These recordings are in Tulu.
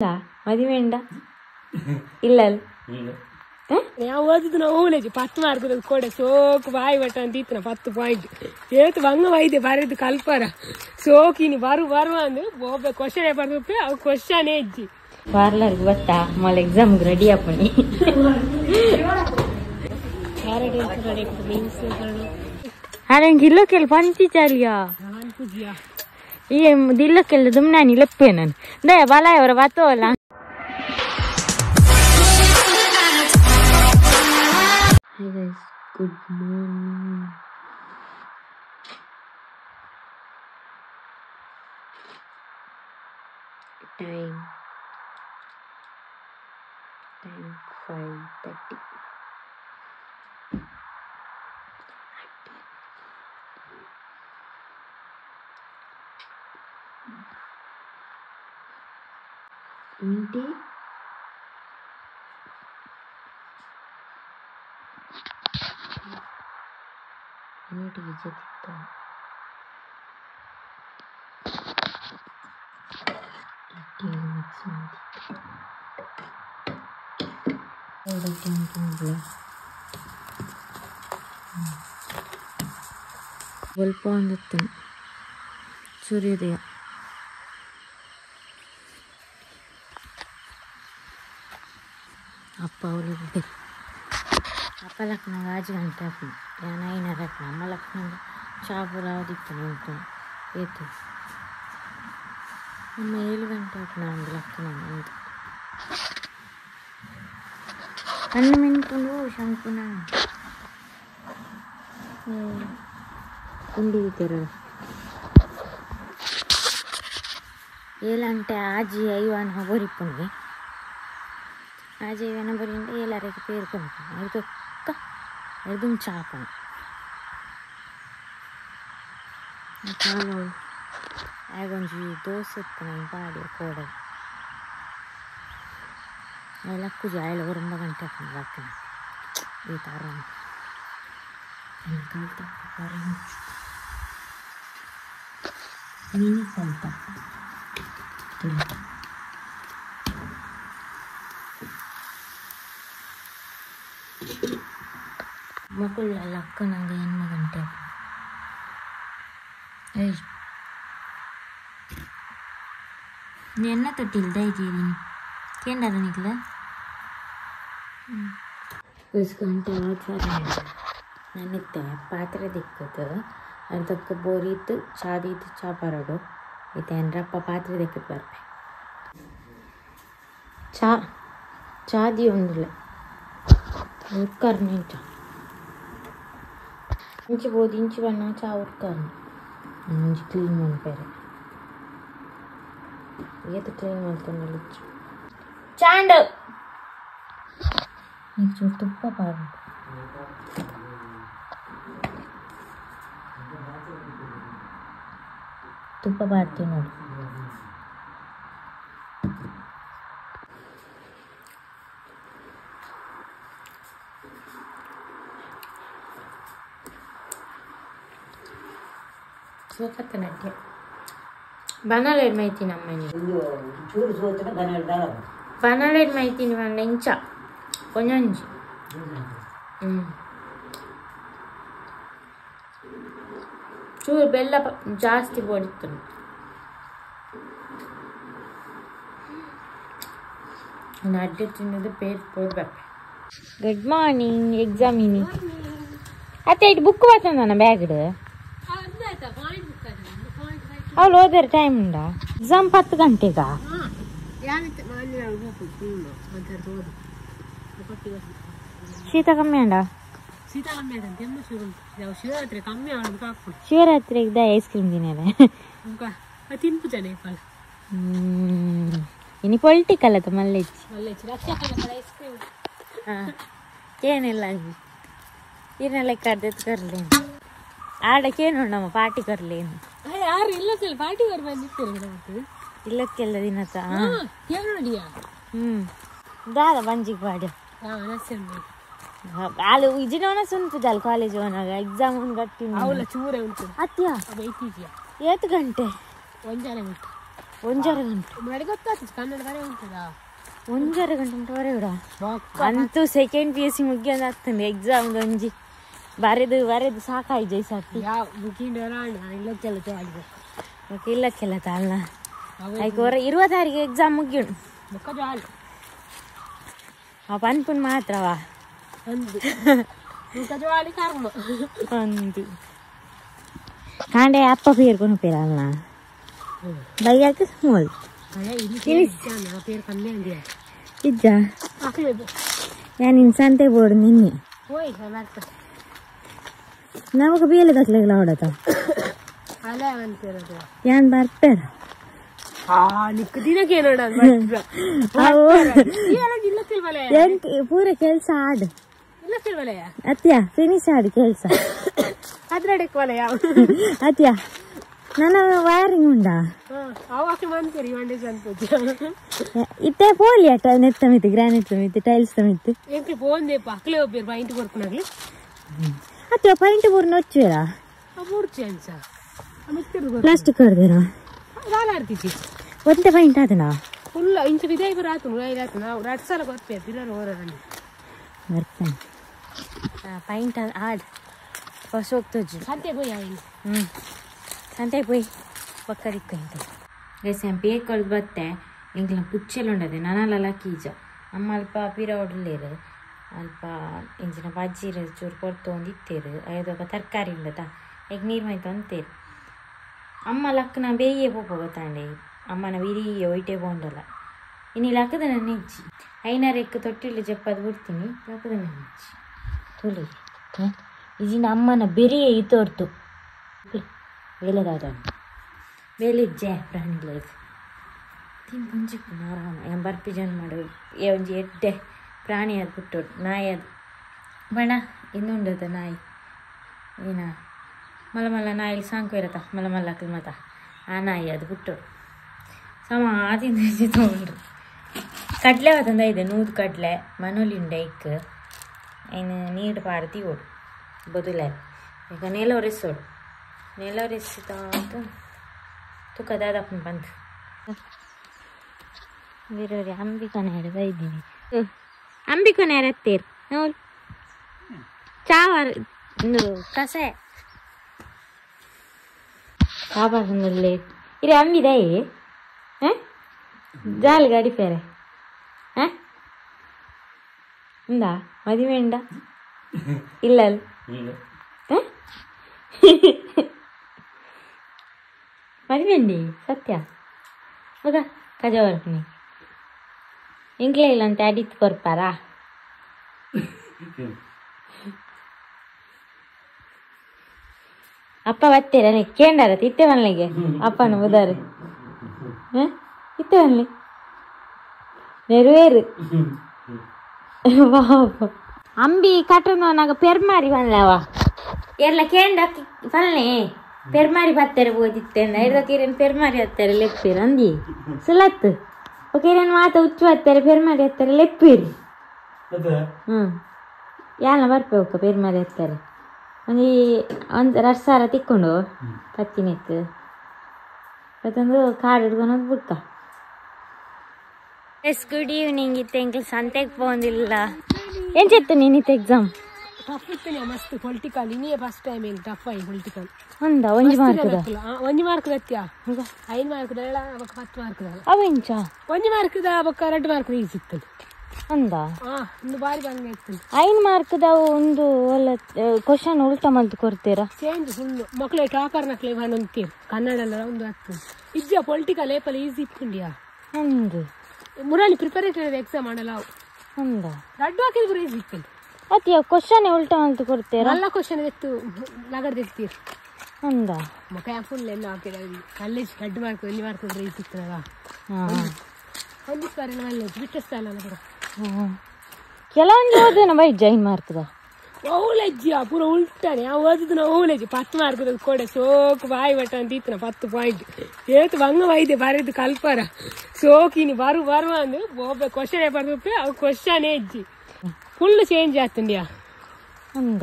ಮದುವೆ ಇಲ್ಲ ನಾವು ಓದಿದ್ದು ನಾವು 10 ಮಾರ್ಕ್ ಕೊಡೆ ಸೋಕು ಬಾಯಿ ಬಟ್ಟ ಅಂತ ಇತ್ತು 10 ಪಾಯಿಂಟ್ ಏತು ಬಂಗ ವೈದ್ಯ ಬರೆದು ಕಲ್ಪರ ಸೋಕಿನಿ ಬರು ಬರುವ ಅಂದ್ರೆ ಒಬ್ಬ ಕ್ವಶನ್ ಪೇಪರ್ ಅವು ಕ್ವಶನ್ ಹೆಜ್ಜಿ ಪಾರ್ಲರ್ ಗೊತ್ತಾ ಮೊಲ ಎಕ್ಸಾಮ್ ರೆಡಿ ಆಪಣಿ ಅದಂಗೆ ಇಲ್ಲಕ್ಕೆಲ್ಲ ಪಂಚಿ ಚಾಲಿಯಾ ಈ ದಿಲ್ಲಕ್ಕೆಲ್ಲ ದುಮ್ನಾನಿ ಲೆಪ್ಪೆ ನಾನು ದಯ ಬಲ ಅವರ ಬತ್ತೋಲ್ಲ. Hi guys, good morning. Time 5:30. ఏంటి నీటి విజయతిత్త ಸ್ವಲ್ಪ ಒಂದಿತ್ತು ಸೂರ್ಯೋದಯ. ಅಪ್ಪ ಅವಳು ಅಪ್ಪ ಲಕ್ನ 5 ಗಂಟೆ ಆಪುಂಡು ಯಾನ್ 5 ಆಪುಂಡು ಅಮ್ಮ ಲಕ್ನ ಚಾ ಪೂರ ದಿಪ್ಪುಂಡು ಉಂಟು ಏತು ಅಮ್ಮ 7 ಗಂಟೆ ಆಪುಂಡು ಅಂದ್ ಲಕ್ನ ಅಂದ್ ಕಣ್ಣು ಮಿನ್ಪುಂಡು ಶಂಕುನ ಉಂಡಿ ತೆರ ಏಲಂಟೆ ಆಜಿ ಐವಾನ ಬೊರಿಪುಂಡು ಆಜಿ ಐವಾನ ಬೊರಿಂಡ ಏಲಾರಿಗೆ ಪೇರ್ಕೊಂಡು ಅದಕ್ಕ ಎರ್ದುಂ ಚಾಪಣ ಆಗೊಂಜಿ ದೋಸೆ ಇತ್ತು ಪಾಡಿ ಕೋಡೆ ಲಕ್ಕುಜಿ ಆಯ್ಲ 9 ಗಂಟೆ ಹಾಕೊಂಡು ಲಕ್ಕನ ಈ ಥರ ಕಲ್ತ ಮಿನಿ ಕಲ್ತ ಮಕ್ಕಳು ಲಕ್ಕ ನಂಗೆ 8 ಗಂಟೆ ಏಯ್ ಎನ್ನ ತೊಟ್ಟಿಲ್ದ ಇದ್ದೀನಿ ಕೇಂದ್ರ ನಿಕ್ಲ ಗಂಟೆ ನಾನಿತ್ತೆ ಪಾತ್ರೆ ದಿಕ್ಕದು ಅದಕ್ಕೆ ಬೋರಿತ್ತು ಚಾದಿತ್ತು ಚಾ ಬರೋಡು ಇತ್ತೆ ಏನ್ರಪ್ಪ ಪಾತ್ರೆ ದಿಕ್ಕದು ಬರ್ಪೆ ಚಾ ಚಾದಿ ಒಂದಿಲ್ಲ ಉರ್ಕರ್ನಿ ಚಾ ಇಂಚಿ ಬೋದು ಇಂಚಿ ಬಣ್ಣ ಚಾ ಉರ್ಕರ್ನಿ ಒಂಜಿ ಕ್ಲೀನ್ ಮನ್ಪೇರೆ ಏತು ಕ್ಲೀನ್ ಮಾಡ್ಕೊಂಡು ಚಾಂಡ್ నీకు చూడు తుప్ప పాడు ತುಪ್ಪ ಪಾಡ್ತೀವಿ ನೋಡು. ಸೋಕತ್ತನಟ್ಟೆ ಬನಾಲೇಡ್ ಮೈತೀನಿ ಅಮ್ಮನಿ ಬನಾಲೇಡ್ ಮೈತೀನಿ వండ ಇಂಚ కొంచెం ಚೂರು ಬೆಲ್ಲ ಜಾಸ್ತಿ ಬೋಡಿತ್ತು ನಾನು ಅಡ್ಡೆ ತಿನ್ನೋದು ಪೇರ್ ಪೋಡ್ಬೇಕು. ಗುಡ್ ಮಾರ್ನಿಂಗ್ ಎಕ್ಸಾಮ್ ಇನಿ ಅತ್ತೆ ಇಟ್ಟು ಬುಕ್ ಬರ್ತದ ಬ್ಯಾಗ್ ಅವಳು ಓದರ ಟೈಮ್ ಉಂಡಾ ಎಕ್ಸಾಮ್ 10 ಗಂಟೆಗಾ ಶೀತ ಕಮ್ಮಿ ಅಂಡ ಶಿವರಾತ್ರಿ ಐಸ್ ಕ್ರೀಮ್ ತಿನ್ನಲ್ಲ ಇನಿ ಪೊಲಿಟಿಕಲ್ ಅದ ಮಲ್ಲೆಚ್ಚಿ ಏನಿಲ್ಲ ಏನ ಲೆಕ್ಕ ಅರ್ಧ ಕರ್ಲೇನು ಆಡಕ್ಕೇನು ನಮ್ಮ ಪಾರ್ಟಿ ಕರ್ಲೇನು ಇಲ್ಲಕ್ಕೆಲ್ಲ ದಿನತ ಹ್ಮ್ ದಾದ ಬಂಜಿಗೆ ಪಾಡ್ಯ ಆಲು ಇಜಿನವನ ಸುನ್ಪುಜಾಲ್ ಕಾಲೇಜ್ ಓನಾಗ ಎಕ್ಸಾಮ್ ಒಂದು ಗಟ್ಟಿ ಅತ್ಯ ಏತು ಗಂಟೆ ಒಂಜಾರು ಗಂಟೆ ಗೊತ್ತಾಗ್ತದೆ ಕನ್ನಡ ಬರೆ ಉಂಟದಾ ಒಂಜಾರು ಗಂಟೆ ಉಂಟು ಬರೆ ಬಿಡ ಅಂತೂ second P U C ಮುಗಿಯೋದು ಆಗ್ತದೆ ಎಕ್ಸಾಮ್ ಒಂಜಿ ಬರೆದು ಬರೆದು ಸಾಕಾಯಿ ಜೈ ಸರ್ತಿ ಯಾವ ಇಲ್ಲಕ್ಕೆಲ್ಲ ಜಾಲಿ ಓಕೆ ಇಲ್ಲಕ್ಕೆಲ್ಲ ತಾಳ್ನ ಐಕ್ ಹೊರ ಇರುವ ತಾರೀಕು ಎಕ್ಸಾಮ್ ಮುಗಿಯೋಣ ಬೊಕ್ಕ ಜಾಲಿ ಆ ಪನ್ಪುನ್ ಮಾತ್ರವಾ ಅಂದು ಜಾಲಿ ಕರ್ಮ ಅಂದು ಕಾಂಡೆ ಅಪ್ಪ ಪೇರ್ಕೊಂಡು ಪೇರಲ್ಲ ಬೈಯಾಕ ಮೋಲ್ ಇಜ್ಜ ನಾನು ಸಂತೆ ಬೋರ್ಡ್ ನಿನ್ನೆ ನಮಗ ಬೇಲೆ ದಕ್ಲೆಗ್ಲ ಹೊಡತ ಯಾನ್ ಬರ್ಪೇರ ಪೂರ ಕೆಲ್ಸ ಆಡು ಅತ್ಯ ಫಿನಿಶ್ ಆಡು ಕೆಲ್ಸ ಅತ್ಯ ನನ್ನ ವೈರಿಂಗ್ ಉಂಡಾ ಇತ್ತೆ ಪೋಲಿ ಅಟ ನೆತ್ತ ಮಿತ್ತು ಗ್ರಾನೈಟ್ ಮಿತ್ತು ಟೈಲ್ಸ್ ಮಿತ್ತು ಅತ್ಯ ಪೈಂಟ್ ಪೂರ್ಣ ಒಚ್ಚುವೆರಾ ಪ್ಲಾಸ್ಟಿಕ್ ಹೊಡೆದೇರಾ ಒಂತೆ ಪೈಂಟ್ ಆತನಾ ಬರ್ತೇನೆ ಪೈಂಟ್ ಆಡ್ ಬಸ್ ಹೋಗ್ತೋಜು ಹ್ಞೂ ಸಂತೆ ಪೋಯ್ ಪಕ್ಕ ದಿಕ್ಕ ಇಂತ ಗೈಸ್ ನಾನು ಪೇಕೊಳ್ದು ಬತ್ತೆ ಎಂಕ್ಲ ಪುಚ್ಚೆಲ್ ಉಂಡದೆ ನನಲಲ ಕೀಜ ಅಮ್ಮ ಅಲ್ಪ ಪಿರ ಹೊಡಲೇರು ಅಲ್ಪ ಇಂಚಿನ ಬಜ್ಜಿರು ಚೂರು ಕೊರ್ತು ಒಂದು ಇತ್ತೇರು ಐದೊಕ್ಕ ತರಕಾರಿ ಉಂಡತ ಈಗ ನೀರು ಮೈತು ಅಂತೇರು ಅಮ್ಮ ಲಕ್ಕನ ಬೇಯೇ ಪೋಪ ಗೊತ್ತಾಂಡೆ ಅಮ್ಮನ ಬಿರಿಯೇ ಒಯ್ಟೆ ಪೋಂಡಲ್ಲ ಇನ್ನು ಲಕ್ಕದ ನನ್ನ ಇಚ್ಚಿ ಐನಾರು ಎಕ್ಕ ತೊಟ್ಟಿಲು ಜಪ್ಪದು ಬಿಡ್ತೀನಿ ಲಕ್ಕದ ನನ್ನ ಇಚ್ಚಿ ತುಳಿ ಇಜಿನ ಅಮ್ಮನ ಬೆರಿಯೇ ಇತ್ತೋರ್ತು ಬೇಲೆದಾದ ಬೇಲಿಜ್ಜೆ ಪ್ರಾಣಿಗಳಿಗೆ ತಿನ್ ಪುಂಜಿಪ್ಪು ಆರಾಮ ಏನು ಬರ್ಪಿ ಜನ ಮಾಡು ಏ ಒಂಜಿ ಎಡ್ಡೆ ಪ್ರಾಣಿ ಅದು ಪುಟ್ಟೋಡು ನಾಯಿ ಅದು ಬಣ ಇನ್ನುಂಡದ ನಾಯಿ ಏನ ಮಲ್ಲ ಮಲ್ಲ ನಾಯಿಲಿ ಸಾಂಕು ಇರತ್ತ ಮಲ್ಲ ಮಲ್ಲ ಮತ್ತ ಆ ನಾಯಿ ಅದು ಪುಟ್ಟೋಡು ಸಮ ಆದಿಂದ ತೊಗೊಂಡ್ರು ಕಡಲೆ ಬತ್ತಂದ ಇದೆ ನೂದು ಕಡಲೆ ಮನೋಲಿ ಉಂಡೆ ಇಕ್ ಏನು ನೀರು ಪಾಡ್ತಿ ಓಡು ಬದುಲೆ ಈಗ ನೆಲ ಒರೆಸೋಡು ನೆಲ ಒರೆಸಿದ ತುಕ್ಕ ದಾದಪ್ಪನ ಬಂತು ಬೇರೆಯವ್ರೆ ಅಂಬಿಕನ ಹಿಡಿದ ಇದ್ದೀನಿ ಅಂಬಿಕನ ಎತ್ತೀರಿ ನೋಡು ಚಾವರ್ ಕಸೆ ಕಾಪಾಡಲ್ಲಿ ಇರೆ ಅಂಬಿದಾಯಿ ಜಾಲ್ ಗಾಡಿ ಪೇರೆ ಹಾಂ ಉಂದಾ ಮದುವೆ ಉಂಡ ಇಲ್ಲ ಅಲ್ಲ ಮದುವೆ ಉಂಡಿ ಸತ್ಯ ಮಗ ಕಜ ಬರ್ತೀನಿ ಇಂಕ್ಲೇ ಇಲ್ಲ ಅಂತ ಅಡಿತ್ ಕೊರ್ಪಾರಾ ಅಪ್ಪ ಬತ್ತೀರ ಕೇಂಡಾರ ಇತ್ತೆ ಬನ್ಲಿಗೆ ಅಪ್ಪನ ಬುದಾರು ಇತ್ತೆ ಬನ್ಲಿ ನೆರವೇರು ಅಂಬಿ ಕಟ್ಟಂದವನಾಗ ಪೆರ್ಮಾರಿ ಬನ್ಲವ ಎಲ್ಲ ಕೇಂಡ ಬನ್ಲೆ ಪೆರ್ಮಾರಿ ಬತ್ತಾರೆ ಬೋದಿತ್ತೆ ಹಿಡ್ದಕ್ಕೆ ಪೆರ್ಮಾರಿ ಹತ್ತಾರೆ ಲೆಪ್ಪಿರ ಅಂದಿ ಸುಲತ್ತು ಓಕೆ ಮಾತ ಹುಚ್ಚು ಹತ್ತಾರೆ ಪೆರ್ಮಾರಿ ಹತ್ತಾರೆ ಲೆಪ್ಪಿರಿ ಹ್ಞೂ ಯಾನ ಬರ್ಪೆ ಪೆರ್ಮಾರಿ ಹತ್ತಾರೆ ಒಂಜಿ ಒಂದು ರಡ್ ಸಾರ ತಿಕ್ಕೊಂಡು ಪತ್ತಿನೆಕ್ ಮತ್ತೊಂದು ಕಾಡು ಹಿಡ್ಕೊಂಡು ಬುಕ್ಕ. S good evening ಇತ್ತು ಎಂಕ್ಲು ಸಂತೆಗೆ ಪೋಂದಿಲ್ಲ. ಏನ್ ಚೆತ್ತು ನೀನಿತ್ತು ಎಕ್ಸಾಮ್? ಟಫ್ ಇತ್ತು ಮಸ್ತ್ ಪೊಲಿಟಿಕಲ್. ಇನ್ನೇ ಫಸ್ಟ್ ಟೈಮ್ ಏನು ಟಫ್ ಆಯಿ ಪೊಲಿಟಿಕಲ್. ಒಂದ ಒಂಜಿ ಮಾರ್ಕ್ ಒಂಜಿ ಮಾರ್ಕ್ ದತ್ಯ 5 ಮಾರ್ಕ್ ದಳ ಬೊಕ್ಕ 10 ಮಾರ್ಕ್ ದಳ ಅವ ಎಂಚ ಒಂಜಿ ಮಾರ್ಕ್ the ಬೊಕ್ಕ 2 ಮಾರ್ಕ್ ಈಸಿ ಇತ್ತು. ಅಂದ ಒಂದು ಬಾರಿ ಬಂಗ ಇತ್ತು 5 ಮಾರ್ಕ್ ದ ಒಂದು ಒಲ್ಲ ಕ್ವಶನ್ ಉಲ್ಟಾ ಮಲ್ತು ಕೊಡ್ತೀರಾ ಚೇಂಜ್ ಫುಲ್ ಮಕ್ಕಳು ಟಾಪರ್ ನಕ್ಲೆ ಅಂತೀರಿ ಕನ್ನಡ ಒಂದು ಹತ್ತು ಇಜ್ಜ ಪೊಲಿಟಿಕಲ್ ಏಪಲ್ ಈಸಿ ಇಪ್ಪುಂಡಿಯಾ ಅಂದು ಮುರಳಿ ಪ್ರಿಪರೇಟರಿ ಎಕ್ಸಾಮ್ ಮಾಡಲ್ಲ ಅಂದ ರಡ್ಡು ಹಾಕಿದ್ರೆ ಈಸಿ ಇತ್ತು. ಅತಿಯ ಕ್ವಶನ್ ಉಲ್ಟಾ ಮಲ್ತು ಕೊಡ್ತೀರಾ ಎಲ್ಲ ಕ್ವಶನ್ ಎತ್ತು ಲಗಡ್ದಿರ್ತೀರಿ ಅಂದ ಮಕ್ಕ ಫುಲ್ ಎಲ್ಲ ಹಾಕಿದ ಕಾಲೇಜ್ 2 ಮಾರ್ಕ್ ಎಲ್ಲಿ ಮಾರ್ಕ್ ಈಸಿ ಇತ್ತಲ್ಲ ಒಂದು ಸಾರಿ ಬಿಟ್ಟಿಸ್ತಾ ಇಲ್ಲ ಕೂಡ. ಕೆಲವೊಂದು ಓದಿನ ಬೈಜ 5 ಮಾರ್ಕ್ದ ಓಲಜ್ಜಿ ಪೂರ ಉಲ್ಟಾನೆ ಆ ಓದಿದ್ದು ಓಲಜ್ಜಿ 10 ಮಾರ್ಕ್ ಕೊಡೆ ಸೋಕು ಬಾಯಿ ಬಟ್ಟ ಅಂತ ಇತ್ತು 10 ಪಾಯಿಂಟ್ ಏತು ಬಂಗ ಬೈದೆ ಬರೆದು ಕಲ್ಪರ ಸೋಕಿನಿ ಬರು ಬರು ಅಂದು ಒಬ್ಬ ಕ್ವಶನ್ ಬರ್ದು ಅವು ಕ್ವಶನ್ ಅಜ್ಜಿ ಫುಲ್ ಚೇಂಜ್ ಆಗ್ತಂಡಿಯಾ ಅಂದ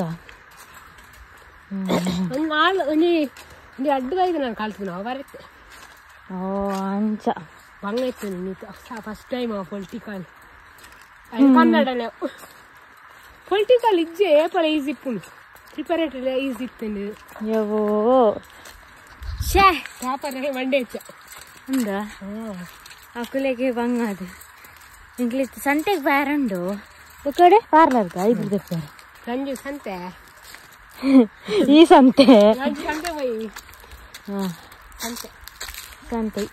ಒಂದು ನಾಳು ಒಂಜಿ ಒಂದು ಅಡ್ಡು ಬೈದು ನಾನು ಕಲ್ತು ನಾವು ಬರುತ್ತೆ. ಓ ಅಂಚ ಬಂಗ ಇತ್ತು ನೀನು first time political ಕನ್ನಡನೇ ಪೊಲಿಟಿಕಲ್ ಇಜ್ಜೆ ಏಪಲ ಈಸಿ ಇಪ್ಪುಂಡು ಪ್ರಿಪರೇಟರಿ ಈಸಿ ಇತ್ತುಯವೋ ಶೇ ಟಾಪರ್ ಮಂಡೆ ಹೆಚ್ಚ ಅಂದ ಅಕುಲೆಗೆ ಬಂಗ ಅದು ಇಂಗ್ಲೀಷ್ ಸಂತೆಗೆ ಬ್ಯಾರಂಡು ಕಡೆ ಪಾರ್ಲರ್ಗ ಇಬ್ರು ದೆಪ್ಪಾರ ಸಂಜೆ ಸಂತೆ ಈ ಸಂತೆ ಸಂತೆ ಪೋಯಿ ಸಂತೆ ಸಂತೆ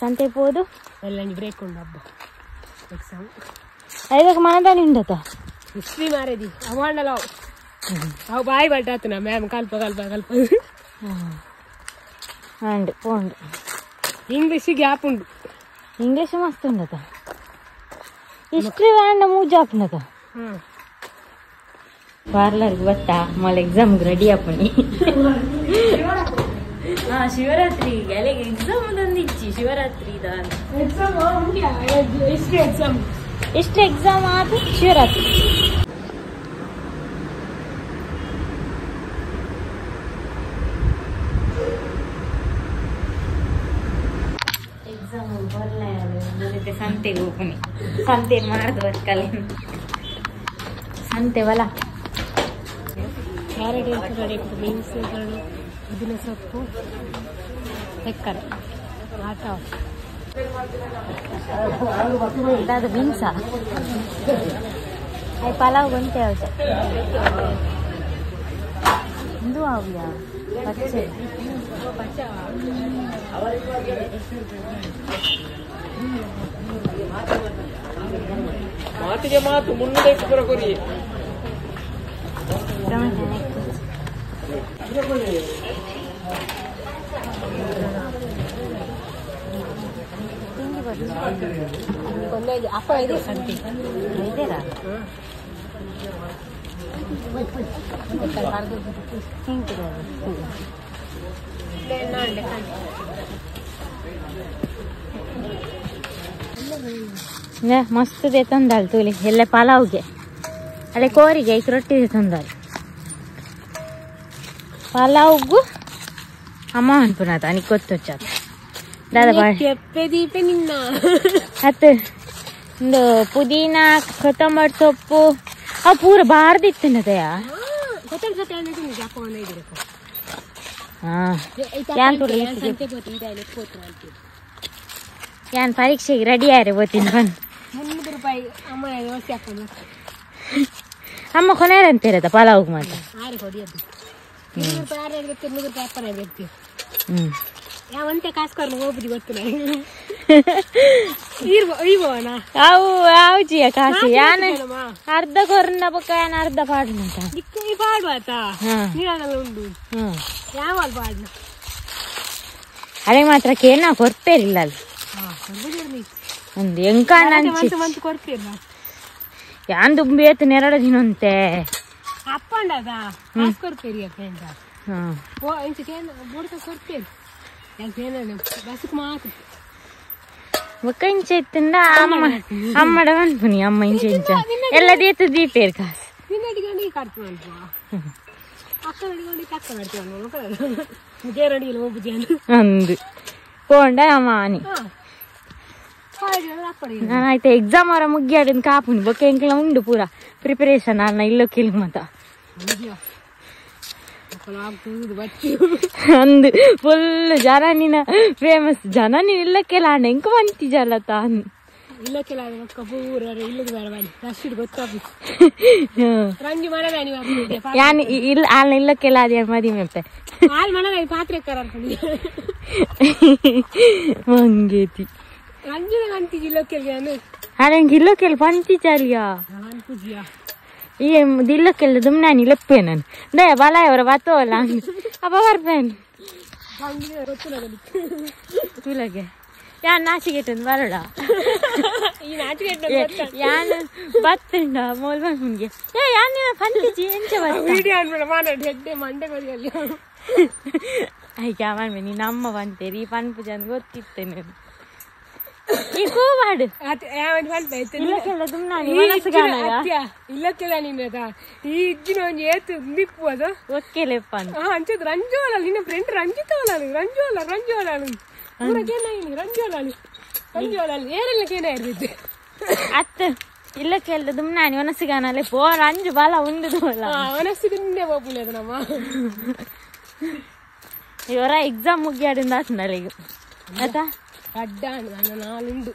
ಸಂತೆ ಪೋದು ಎಲ್ಲ ಬ್ರೇಕ್ ಉಂಡು ಹಬ್ಬ ಎಕ್ಸಾಮ್ ಐದಕ್ಕೆ ಮನದಾನಿ ಉಂಡತ ಹಿಸ್ಟ್ರಿ ಮಾರೇದಿ ಅವಾಂಡಲ ಅವು ಬಾಯಿ ಬಟ್ಟಾತನ ಮ್ಯಾಮ್ ಕಲ್ಪ ಕಲ್ಪ ಕಲ್ಪ ಅಂಡು ಪೋಂಡು ಇಂಗ್ಲೀಷ್ ಗ್ಯಾಪ್ ಉಂಡು ಇಂಗ್ಲೀಷ್ ಮಸ್ತ್ ಉಂಡತ ಹಿಸ್ಟ್ರಿ വേണ്ട ಮೂಜಾಪುಂಡತ ಪಾರ್ಲರ್ಗೆ ಬತ್ತಾ ಮಳೆ ಎಕ್ಸಾಮ್ಗೆ ರೆಡಿ ಆಪುನಿ ಶಿವರಾತ್ರಿ ಅಲ್ಲಿಗೆ ಎಕ್ಸಾಮ್ ತಂದಿಚ್ಚಿ Shivaratri exam history exam history exam ಆದ ಶಿವರಾತ್ರಿ ಎಕ್ಸಾಮ್ ಬರಲ್ಲ ಸಂತೆಗೆ ಹೋಗ್ನಿ ಸಂತೆ ಮಾಡಿದ್ ಬರ್ಕಲ್ಲಿ ಸಂತೆ ವಲ ಕ್ಯಾರೆಟ್ ಎರಡು ಬೀನ್ಸ್ ಎರಡು ಪುದೀನ ಸೊಪ್ಪು ಸಕ್ಕರೆ ಆಟ ಅದು ಬೀನ್ಸಾ ಅದು ಪಲಾವ್ ಗೊಂತೆ ಯಾವ್ದು ಇಂದು ಆವ್ಯಾ ಪಚ್ಚೆ ಮಾತಿಗೆ ಮಾತು ಮುನ್ನಡೆ ಕೊರಿ ಅಪ್ಪ ಇದೆ ಸಂತೆ ಇದೆರಾ ಮಸ್ತ್ they ತಂದಾಳ ತೂಲಿ ಎಲ್ಲ ಪಲಾವ್ಗೆ ಅಲ್ಲೇ ಕೋರಿಗೆ ಐಕ್ ರೊಟ್ಟಿ ತಂದಾಳ ಪಲಾವ್ಗು ಅಮ್ಮ ಅನ್ಪುನಾತ ಅನಿಕ್ ಗೊತ್ತೊಚ್ಚಾತ ದಾದಾ ಬಾಯ್ ಕೆಪ್ಪೆ ದೀಪೆ ನಿನ್ನ ಅತ್ ಒಂದು ಪುದೀನ ಕೊತ್ತಂಬರಿ ಸೊಪ್ಪು ಆ ಪೂರ ಬಾರ್ದಿತ್ತನದಯ ಕೊತ್ತಂಬರಿ ಸೊಪ್ಪು ಅಂದ್ರೆ ಅಪ್ಪ ಒಂದು ಐದು ಹಾಂ ಯಾನ್ ಪರೀಕ್ಷೆಗೆ ರೆಡಿ ಆರೆ ಬೋತೀನಿ ಬನ್ 300 ರೂಪಾಯಿ ಅಮ್ಮ ದೋಸೆ ಹಾಕೊಂಡು ಅಮ್ಮ ಕೊನೆಯರಂತೀರದ ಪಲಾವ್ ಮಾತ್ರ ಆರು ಹೊಡಿಯೋದು 200 ರೂಪಾಯಿ ಆರು ಇರುತ್ತೆ 200 ರೂಪಾಯಿ ಅಪ್ಪನ ಇರ್ತೀವಿ ಹ್ಞೂ ಯಾವಂತೆ ಕಾಸು ಕೊರ್ನು ಹೋಗ್ಬಿಡಿ ಗೊತ್ತು ಅವು ಆವುಜಿಯ ಕಾಸು ಯಾನ್ ಅರ್ಧ ಕೊರ್ನ ಬೊಕ್ಕ ಯಾನ್ ಅರ್ಧ ಪಾಡುನಂತ ಪಾಡು ಆತ ನೀರಲ್ಲ ಉಂಡು ಯಾವ ಪಾಡು ಅದೇ ಮಾತ್ರ ಕೇನ ಕೊರ್ಪೇರಿಲ್ಲ ಅಲ್ಲಿ ಒಂದು ಎಂಕಾಣ ಯಾನ್ ದುಂಬಿ ಏತು ನೆರಡು ದಿನಂತೆ ಅಪ್ಪಂಡದ ಕಾಸು ಕೊರ್ಪೇರಿ ಅಪ್ಪ ಓ ಇಂಚ ಕೇನ ಬೋಡ್ಕ ಕೊರ್ಪೇರಿ ಬಸ್ಗೆ ಮಾತ್ರ ಬೊಕ್ಕ ಇಂಚ ಇತ್ತಿಂದ ಅಮ್ಮ ಅಮ್ಮಡ ಅನ್ಪುನಿ ಅಮ್ಮ ಇಂಚ ಇಂಚ ಎಲ್ಲ ದೇತು ದೀಪೇರ್ ಕಾಸು ನಿನ್ನ ಅಡಿಗೊಂಡು ಈ ಕಡ್ತು ಅನ್ಪ ಅಕ್ಕ ಅಡಿಗೊಂಡು ಅಕ್ಕ ನಡ್ತೀವಿ ಮುಗೇರಡಿயில் ಹೋಗ್ಬಿಜೇನು ಅಂದು ಪೋಂಡ ಅಮ್ಮ ಆನಿ ನಾನು ಆಯ್ತು ಎಕ್ಸಾಮ್ ಅವರ ಮುಗ್ಯಾಡಿನ ಕಾಪುನಿ ಬೊಕ್ಕ ಎಂಕ್ಲ ಉಂಡು ಪೂರ ಪ್ರಿಪರೇಷನ್ ಅನ್ನ ಇಲ್ಲೋ ಕೇಳಿ ಮತ ಅಂದು ಫುಲ್ ಜನ ನಿನ್ನ ಫೇಮಸ್ ಜನ ನೀನು ಇಲ್ಲಕ್ಕೆಲ್ಲ ಅಣ್ಣ ಎಂಕ ಬಂತಿ ಜಲ ತಾನು ಇಲ್ಲಕ್ಕೆಲ್ಲ ಯಾನ್ ಇಲ್ಲ ಅಲ್ಲ ಇಲ್ಲಕ್ಕೆಲ್ಲ ಅದೇ ಮದಿ ಮೆಪ್ಪೆ ಪಾತ್ರೆ ಮಂಗೇತಿ ಅರೆ ಇಲ್ಲಕ್ಕೆಲ್ಲ ಪಂತಿ ಚಾಲಿಯಾ ಈ ದಿಲ್ಲಕ್ಕೆಲ್ಲ ದುಮ್ನಾನಿ ಲೆಪ್ಪೆ ನಾನು ದಯ ಬಲ ಅವರ ಬತ್ತೋಲ್ಲ ಅಪ್ಪ ಬರ್ಪೇನು ತುಲಗೆ ಯಾನ್ ನಾಚಿಗೆಟ್ಟೊಂದು ಬರೋಡ ಯಾನ್ ಬತ್ತುಂಡ ಮೋಲ್ ಬಂದ್ಗೆ ಏ ಯಾನ್ ಪಂತಿಜಿ ಎಂಚ ಅಯ್ಯ ಮನ್ಮೆ ನೀನು ಅಮ್ಮ ಬಂತೇರಿ ಪನ್ಪುಜ ಅಂತ ಗೊತ್ತಿತ್ತೇನೆ ಈ ಕೂವಾಡು ಇಲ್ಲಕ್ಕೆಲ್ಲ ನಿನ್ನದ ಈ ಇಜ್ಜಿನ ಒಂಜಿ ಏತು ನಿಪ್ಪು ಅದು ಒಕ್ಕೆಲೆಪ್ಪ ಅಂಚದ ರಂಜೋಲ ನಿನ್ನ ಫ್ರೆಂಡ್ ರಂಜಿತವಲ್ಲ ರಂಜೋಲ ರಂಜೋಲ ಅತ್ತ ಇಲ್ಲ ಕೇಳ್ದ ದುಮ್ನಾನಿ ಒನಸಿಗಾನಲೆ ಪೋರ ಅಂಜು ಬಾಲ ಉಂದು ನಮ್ಮ ಇವರ ಎಕ್ಸಾಮ್ ಮುಗಿಯಾಡಿಂದ ಆತ್ನಲ್ಲಿಗ ಆತಾ ಅಡ್ಡ ನಾಲುಂಡು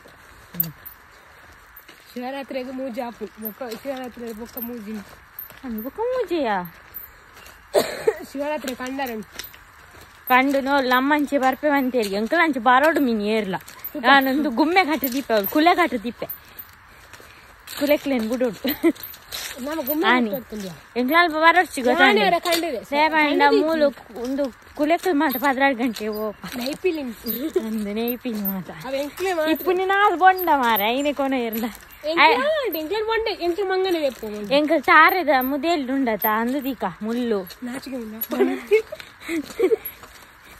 ಶಿವರಾತ್ರಿಗೆ ಮೂಜಿ ಆಪು ಬೊಕ್ಕ ಶಿವರಾತ್ರಿ ಬೊಕ್ಕ ಮೂಜಿ ಬೊಕ್ಕ ಮೂಜಿಯಾ ಶಿವರಾತ್ರಿ ಕಂಡರ ಕಂಡು ನೋ ನಮ್ಮಂಚೆ ಬರ್ಪೆ ಅಂತೇಳಿ ಅಂಕಲ್ ಅಂಚೆ ಬಾರೋಡು ಮೀನು ಏರ್ಲ ನಾನೊಂದು ಗುಮ್ಮೆ ಕಟ್ಟು ದೀಪೆ ಅವಳು ಕುಲೆ ಕಟ್ಟು ದೀಪೆ ಕುಲೆಕ್ಲೇನು ಬಿಡೋಡು ಎಂಕ್ಲಾಲ್ಪ ಬರೋಡ್ಚಿ ಗೊತ್ತಾಂಡ ಮೂಲು ಒಂದು ಕುಲೆಕ್ಲು ಮಾತ 14 ಗಂಟೆ ಓ ಒಂದು ನೆಯ್ಪಿಲಿ ಮಾತ ಇಪ್ಪು ನಾಲ್ ಬೊಂಡ ಮಾರ ಐನೆ ಕೊನ ಇರ್ಲ ಎಂಕಲ್ ತಾರೆದ ಮುದೇಲ್ ಉಂಡತ ಅಂದು ದೀಕ ಮುಳ್ಳು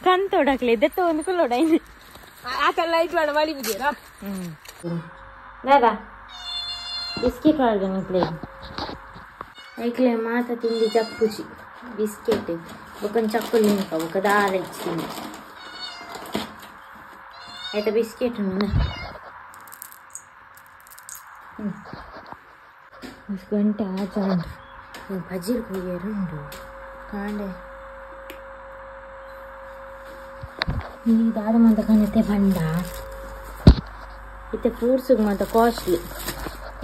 ಕಂತೋಡಕ್ಲೆ ದೆತ್ತ ಒಂದು ಕುಲ್ಲೋಡ ದಾದಾ ಬಿಸ್ಕೆಟ್ ಒಳಗೆ ಐಕ್ಲೆ ಮಾತ ತಿಂಡಿ ಚಪ್ಪುಚಿ ಬಿಸ್ಕೆಟ್ ಬೊಕೊಂದು ಚಕ್ಕುಲಿ ನಿಂಕ ಬೊಕ ದಾಲ ಇಚ್ಚಿನಿ ಆಯ್ತಾ ಬಿಸ್ಕೆಟ್ ಗಂಟೆ ಆಚೆ ಉಂಟು ಬಜಿರ್ ಕೊಯ್ಯರು ಉಂಡು ಕಾಂಡೆ ದಾದ ಮಂತ ಕನತೆ ಬಂಡ ಇತ್ತೆ ಫ್ರೂಟ್ಸ್ ಮಾತ ಕಾಸ್ಟ್ಲಿ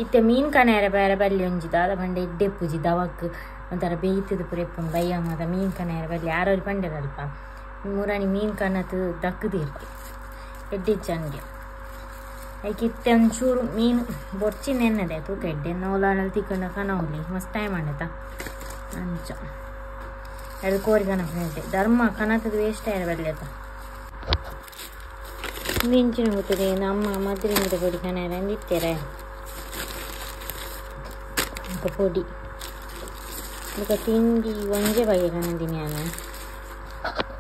ಇತ್ತೆ ಮೀನು ಕನೆಯರ ಬೇರೆ ಬಲ್ಲಿ ಒಂಜಿ ದಾದ ಬಂಡೆ ಎಡ್ಡೆ ಪೂಜಿ ದವಕ್ ಒಂಥರ ಬೇಯ್ತದ ಪುರೆಪ್ಪುಂಡು ಬಯ್ಯ ಮಾತ ಮೀನು ಕನೆಯರ ಬಲ್ಲಿ ಯಾರೋ ಪಂಡೆರಲ್ಪ ಮೂರಾಣಿ ಮೀನು ಕನತು ದಕ್ಕದಿರ್ಕೆ ಎಡ್ಡೆ ಚಂಗೆ ಐಕೆ ಇತ್ತೆ ಒಂಚೂರು ಮೀನು ಬೊರ್ಚಿ ನೆನ್ನದೆ ತೂಕ ಎಡ್ಡೆ ನೋಲಾಡಲ್ಲಿ ತಿಕ್ಕೊಂಡ ಕನೌಲಿ ಮಸ್ತ್ ಟೈಮ್ ಆಂಡತ ಅಂಚ ಎರಡು ಕೋರಿ ಕನಪು ಧರ್ಮ ಕನತದ ವೇಸ್ಟ್ ಆಯ್ರ ಬಲ್ಲಿ ಆತ ಮಿಂಚಿನ ಗೊತ್ತದೆ ನಮ್ಮ ಮದ್ರಿಂದ ಪೊಡಿ ಕನೆಯರ ಅಂದಿತ್ತೇರೆ ಪೊಡಿ ಬೊಕ ತಿಂಡಿ ಒಂಜೆ ಬಗೆ ಕನದಿನಿ ನಾನು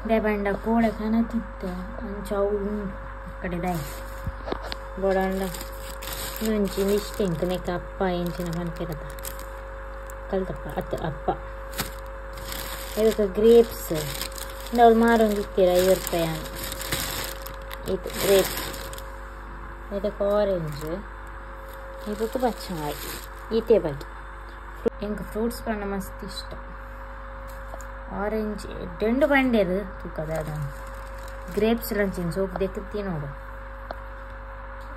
ದಾಯೆ ಕೋಳೆ ಕನತಿತ್ತೆ ಅಂಚ ಅವು ಉಂಡು ಕಡೆ ದಾಯಿ ಬೋಡಾಂಡ ಒಂಜಿ ಇಷ್ಟ ಇಂಕ ನೆಕ್ಕ ಅಪ್ಪ ಎಂಚಿನ ಪನ್ಪೆರತ ಕಲ್ತಪ್ಪ ಅತ್ತ ಅಪ್ಪ ಇದಕ್ಕೆ ಗ್ರೇಪ್ಸ್ ಅವಳು ಮಾರೊಂದಿತ್ತೀರ 50 ರೂಪಾಯಿ ಇದು ಗ್ರೇಪ್ಸ್ ಇದಕ್ಕೆ ಆರೆಂಜ್ ಇದಕ್ಕೆ ಪಚ್ಚಂಗಾಯಿ ಈತೆ ಬಗ್ಗೆ ಎಂಕ್ ಫ್ರೂಟ್ಸ್ ಪಂಡ ಮಸ್ತ್ ಇಷ್ಟ ಆರೆಂಜ್ ಡೆಂಡು ಬಂಡೇರು ತೂಕದ ಗ್ರೇಪ್ಸ್ ಲಂಚಿನ ಸೋಪ್ ದೆಕ್ಕು ತಿನ್ನೋಡು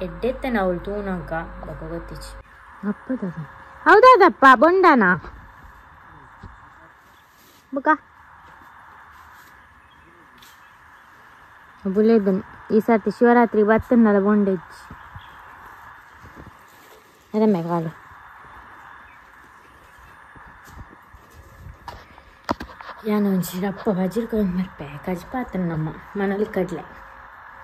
ಎಡ್ಡೆತ್ತನ ಅವಳು ತೂನಂಕ ಬೊಕ ಗೊತ್ತಿಚ್ಚಿ ಅಪ್ಪದ ಹೌದಾದಪ್ಪ ಬೊಂಡಾನ ಬೊಕ ಬುಲೇದನ್ ಈ ಸರ್ತಿ ಶಿವರಾತ್ರಿ ಬತ್ತನ್ನಲ್ಲ ಬೊಂಡೆಜ್ಜಿ ಅದಮ್ಮೆ ಕಾಲು ಯಾನ ಒಂಜಿ ರಪ್ಪ ಬಜಿರ್ ಮರ್ಪೆ ಕಜ್ಪಾತನ ನಮ್ಮ ಮನಲಿ ಕಡಲೆ